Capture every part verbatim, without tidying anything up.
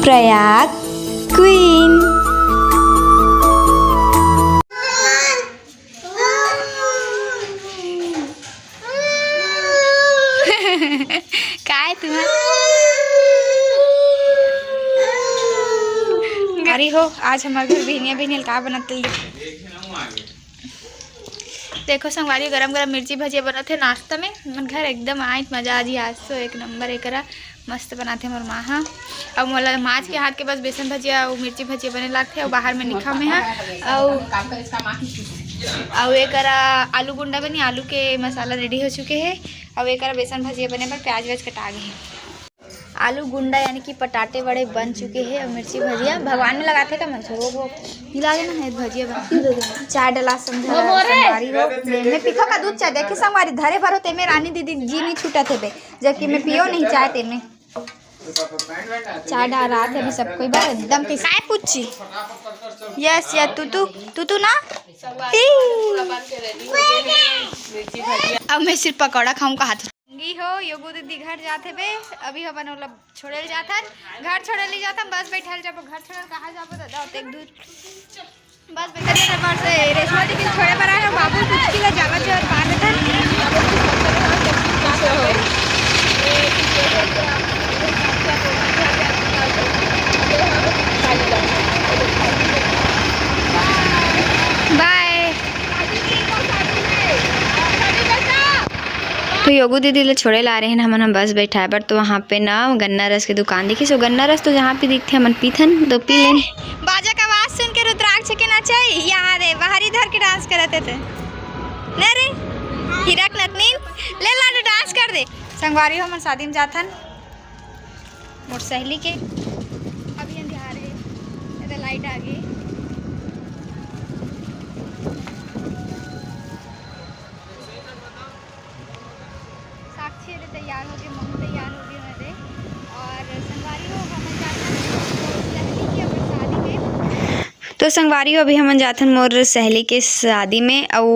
Prayag queen. काय तुम्हार? अरे हो, आज हमारे घर बिहनिया बिहनिया का बनत है? देखो संगवारी, गरम गरम मिर्ची भजिया बनत हे नाश्ता में। हमर घर एकदम आइत मजा आ जी आज तो, एक नंबर एकरा मस्त बनाथे मोर माँ हा। अउ मोला माँ के हाथ के बस बेसन भजिया अउ मिर्ची भजिया बने लागथे, अउ बाहर में निखा में हा। अउ अउ एकरा आलू गुंडा बनी, आलू के मसाला रेडी हो चुके हे। अउ एकरा बेसन भजिया बने बर प्याज व्याज कटा गे हे। आलू गुंडा यानी कि पटाटे वड़े बन चुके हैं। और मिर्ची भजिया भगवान में लगाथे का मन से, वो वो हिला लेना है भजिया बन। चाय डला समझा संगवारी हो। मैं, मैं पीखा का दूध चाय देखे संगवारी धरे भरो तेमे रानी दीदी जी नहीं छूटत हे बे, जबकि मैं पियो नहीं चाय तेमे। चाय डाल रहा था अभी सब कोई बार एकदम किस काय पूछी। यस या तू तू तू तू ना। ई। अब मैं सिर्फ पकौड़ा खाऊं कहा था। संगी हो, योगू दीदी घर जाथे बे, अभी हमन ओला छोड़े ल जाथन, घर छोड़े ले जाथन, बस बैठल जाबो, घर छोड़े ल कहाँ जाबो दादा, ओतेक दूर। बस बैठल जाथन, बस ए, रेशमा दीदी छोड़े बर आए, बाबू कुछ किलो जावत जावत पार देथन। बाय। तो योगू दीदी ले छोड़े ला रहे हैं हमन, हम बस बैठाए बर, तो वहाँ पे ना गन्ना रस के दुकान दिखिस। वो गन्ना रस तो जहाँ पे दिखथे हमन पीथन, तो पी लेन। बाजा का आवाज सुन के रुद्राक्ष के ना चाहिए, यहाँ रे बाहरी धर के डांस करत हे ते। नहीं रे, हीरा के नतनीन, ले लाडो डांस कर दे। संगवारी हो, हमन शादी में जाथन। मोर सहेली के अभी अंधियार हे, एदे लाइट आ गे। साक्षी एदे तैयार हो गे, महू तैयार हो गे एदे। और संगवारी हो, हमन जाथन मोर सहेली के अपन शादी में। तो संगवारी हो, अभी हमन जाथन मोर सहेली के शादी में, अउ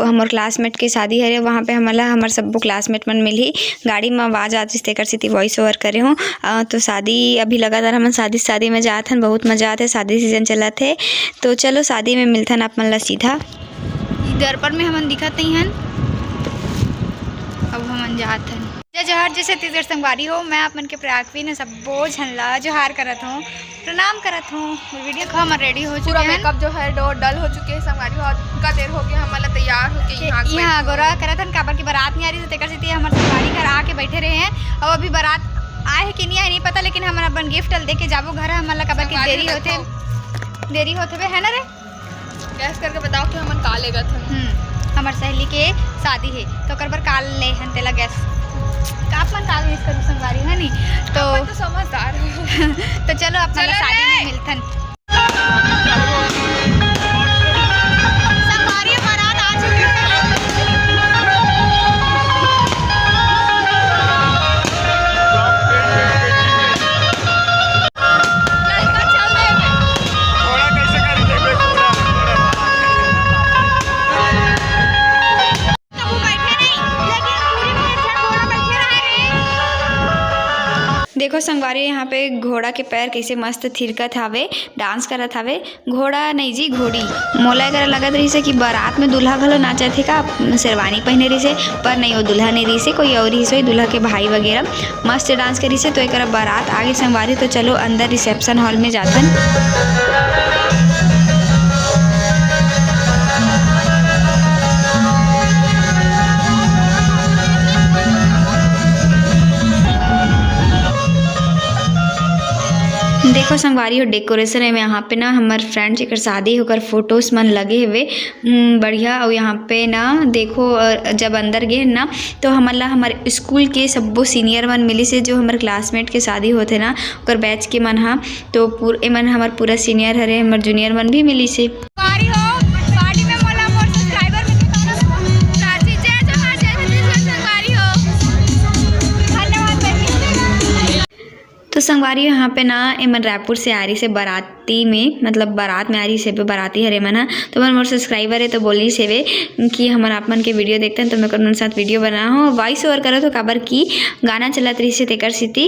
हमर क्लासमेट के शादी हरे, वहाँ पे हमन ला हमर सब्बो क्लासमेट मन मिलही। गाड़ी में आवाज आतिस, तेकर सेती वॉइस ओवर करे हूँ। अ, तो शादी अभी लगातार हमन शादी शादी में जात हन, बहुत मजा आथे, शादी सीजन चलत हे। तो चलो शादी में मिलथन आप मन ला सीधा। ई दर्पण में हमन दिखत नहीं हन, अब हमन जात हन। जय जोहार, जय छत्तीसगढ़ संगवारी हो, मैं आप मन के प्रयाग क्वीन सब्बो झन ला जोहार करत हूँ, प्रणाम करत हूँ। वीडियो को हमर रेडी हो चुके पूरा हैं। मेकअप जो है डो डल हो चुके हैं संगवारी हो, और का देर हो गया हमन ला तैयार होके यहाँ यहाँ बैठे गोरा हैं। करत हन, काबर की बारात नहीं आ रही, तो तेकर सेती हमर संगवारी घर आके बैठे रहे हैं। अब अभी बारात आए है कि नहीं आए नहीं पता, लेकिन हमन अपन गिफ्ट ल दे के जाबो घर, हमन ला काबर की संगवारी देरी होथे, देखो। देरी होथे बे, है ना रे? गैस करके बताओ कि हमन का लेगत हन। हम्म, हमर सहेली के शादी है, तो ओकर बर का ले हन तेला गैस। का अपन का विश करू संगवारी, है नी? तो अपन तो समझदार हो। तो चलो, अपन ला चलो शादी रे। में मिलथन। संगवारी बारात आ चुके हैं। लड़का चल रहे हैं। घोड़ा कैसे करी देबे? घोड़ा, घोड़ा। तब वो बैठे नहीं, लेकिन पूरी पूरी झन घोड़ा बैठे रहे हैं। देखो संगवारी, यहाँ पे घोड़ा के पैर कैसे मस्त थिरकत हावे, डांस करत हावे। घोड़ा नहीं जी, घोड़ी। मोला एकरा लगत रहिसे कि बारात में दूल्हा घलो नाचत हे का, शेरवानी पहने रहिसे, पर नहीं, वो दूल्हा नहीं रहिसे, कोई और रहिसे, दूल्हा के भाई वगैरह। मस्त डांस करिसे, तो एकरा बारात आगे संगवारी। तो चलो अंदर रिसेप्शन हॉल में जाथन। देखो संगवारी हो, डेकोरेशन है यहाँ पे ना, हमर फ्रेंड जेकर शादी हे ओकर फोटोज मन लगे हवे, उम, बढ़िया। अउ यहाँ पे ना देखो, अ, जब अंदर गे ना, तो हमन ला हमर स्कूल के सब्बो सीनियर मन मिलिस हे, जो हमर क्लासमेट के शादी होथे ना, ओकर बैच के मन हा। तो पूर-, एमन हमर पूरा सीनियर हरे, हमर जूनियर मन भी मिलिस हे। संगवारी हो, पार्टी में मोला मोर सब्सक्राइबर मिलके कौन प्राची, जय जोहार, जय छत्तीसगढ़ संगवारी हो। धन्यवाद बहिनी। तो संगवारी हो, यहाँ पे ना एमन रायपुर से आ रहिसे बाराती में, मतलब बारात में आ रहिसे, बराती हरे मन ह। तो मन मोर सब्सक्राइबर है तो बोलिस हेवे कि हमन आप मन के वीडियो देखथन, तो मैं ओकर मन साथ वीडियो बना हो, वॉइस ओवर करत हो, काबर कि गाना चलत रहिसे तेकर सेती।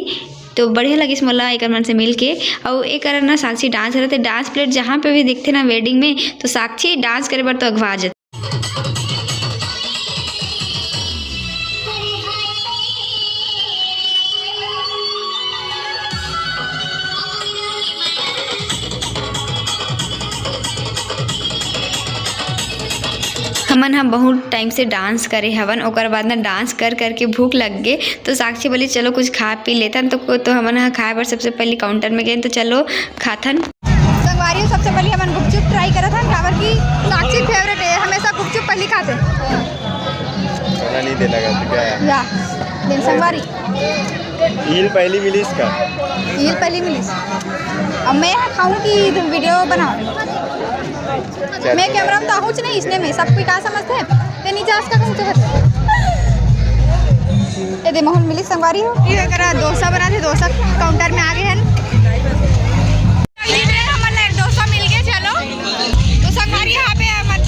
तो बढ़िया लगिस मोला एकर मन से मिल के। अउ एकर ना साक्षी डांस करत हे, डांस प्लेट जहाँ पे भी दिखथे ना वेडिंग में, तो साक्षी डांस करे बर तो अगवा जथे। हमन ह बहुत टाइम से डांस करे हवन, ओकर बाद ना डांस कर करके भूख लग गे, तो साक्षी बोली, "चलो कुछ खा पी लेथन।" तो, तो हमन ह खाए बर सबसे पहले काउंटर में गए, तो चलो खाथन। संगवारी हो, सबसे पहले हमन गुपचुप ट्राई करत हन, काबर कि साक्षी फेवरेट है, हमेशा गुपचुप पहली खाथे। चला नहीं दे लगा, तो क्या है? या, दिन संगवारी। ईल पहली मिलिस का? ईल पहली मिलिस। अब मैं यहाँ खाऊं कि तुम वीडियो बनाओ? क्या मैं तुम कैमरा में तो आहूँच नहीं, इसने में सब कोई का समझते हैं? ते नीचे आज का कहूँ चाहते? ये दे माहौल मिलिस संगवारी हो। ये करा डोसा बना थे, डोसा काउंटर में आ गए हैं। ये हमन ला डोसा मिल गया, चलो। तो संगवारी यहाँ पे मत,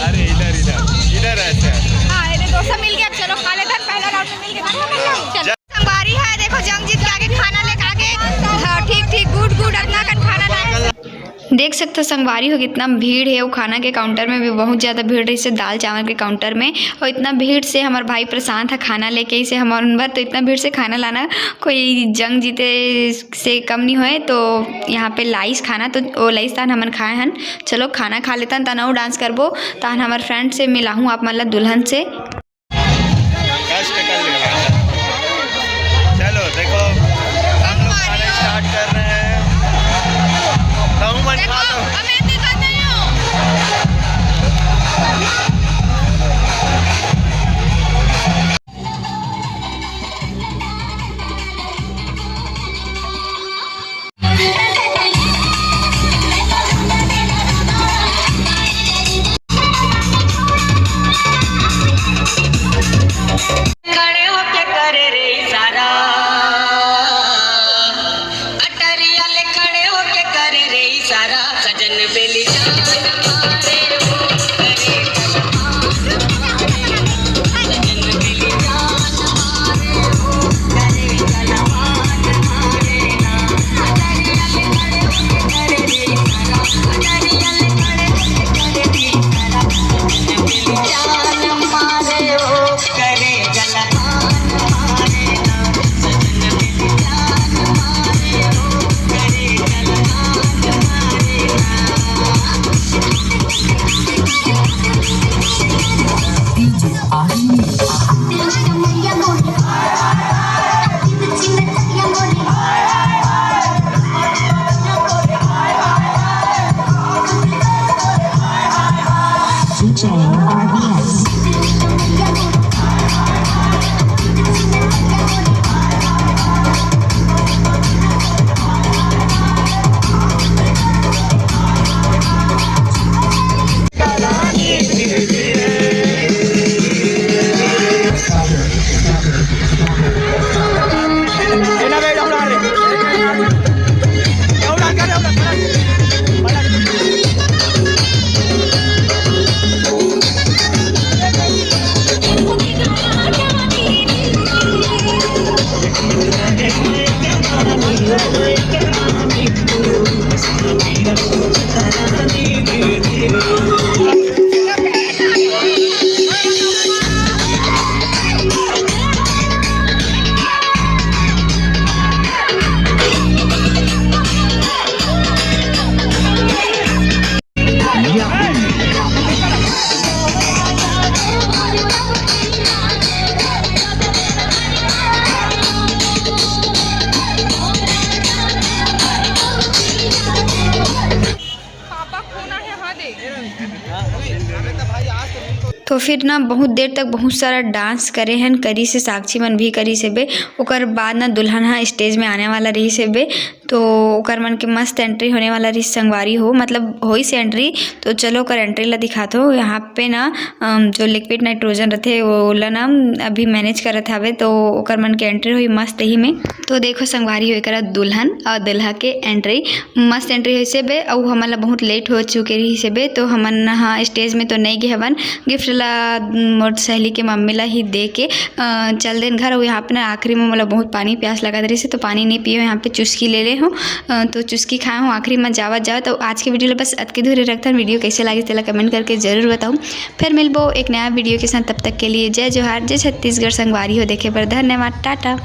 अरे इधर, इधर, इधर अच्छा। हाँ, ये डोसा मिल गया, अब चलो खा लेते हैं, पहला राउंड में मिल गया। चलो। संगवारी है, देखो जंग जीत के आगे खाना लेके आगे। हाँ, ठीक, ठीक, गुड, गुड, अतना कन खाना लाए। देख सकथो संगवारी हो, कितना भीड़ है। वो खाना के काउंटर में भी बहुत ज़्यादा भीड़ रही से, दाल चावल के काउंटर में। और इतना भीड़ से हमार भाई प्रशांत है खाना लेके, इसे हमार उन बार तो इतना भीड़ से खाना लाना कोई जंग जीते से कम नहीं होए। तो यहाँ पे लाइस खाना, तो वो लाइस तान हमन खाए हन। चलो खाना खा लेतन, तन अउ डांस करबो, तान हमार फ्रेंड से मिलाहूँ आप मन ला दुल्हन से। कष्ट कर लेगा। चलो देखो, हम लोग खाना स्टार्ट कर रहे हैं। तहु मन खा लो। खड़े होके करे रे इशारा, अटरिया ले खड़े होके करे रे इशारा, सजन बेली जान मारे वो करे। पापा फोन आहे, हाँ दे। तो फिर ना बहुत देर तक बहुत सारा डांस करे हन, करी से साक्षी मन भी करी से बे। ओकर बाद ना दुल्हन हा स्टेज में आने वाला रही से बे। तो ओकर मन के मस्त entry होने वाला रहिस संगवारी हो, मतलब होइस entry। तो चलो ओकर entry ला दिखात हो। यहाँ पे ना, अम, जो liquid nitrogen रथे, वो ला ना अभी manage करत हवे, तो ओकर मन के entry होई मस्त ही में। तो देखो संगवारी हो, एकरा दुल्हन और दुल्हा के entry, मस्त entry होइसे बे। अउ हमन ला बहुत late हो चुके रहिसे बे, तो हमन हा stage में तो नहीं गे हवन। Gift ला मोर सहेली के मम्मी ला ही दे के, अ, चल देन घर। अउ यहाँ पे ना आखिरी में मोला बहुत पानी प्यास लगत रहिसे, तो पानी नहीं पियो, यहाँ पे चुस्की ले ले हूँ। अ, तो चुस्की खाए हूँ आखिरी में जावत जावत। तो आज के video ला बस अतके दूर रखथन। Video कैसे लागिस तेला comment करके जरूर बताओ। फिर मिलबो एक नया video के साथ, तब तक के लिए जय जोहार, जय छत्तीसगढ़। संगवारी हो देखे बर धन्यवाद, टाटा।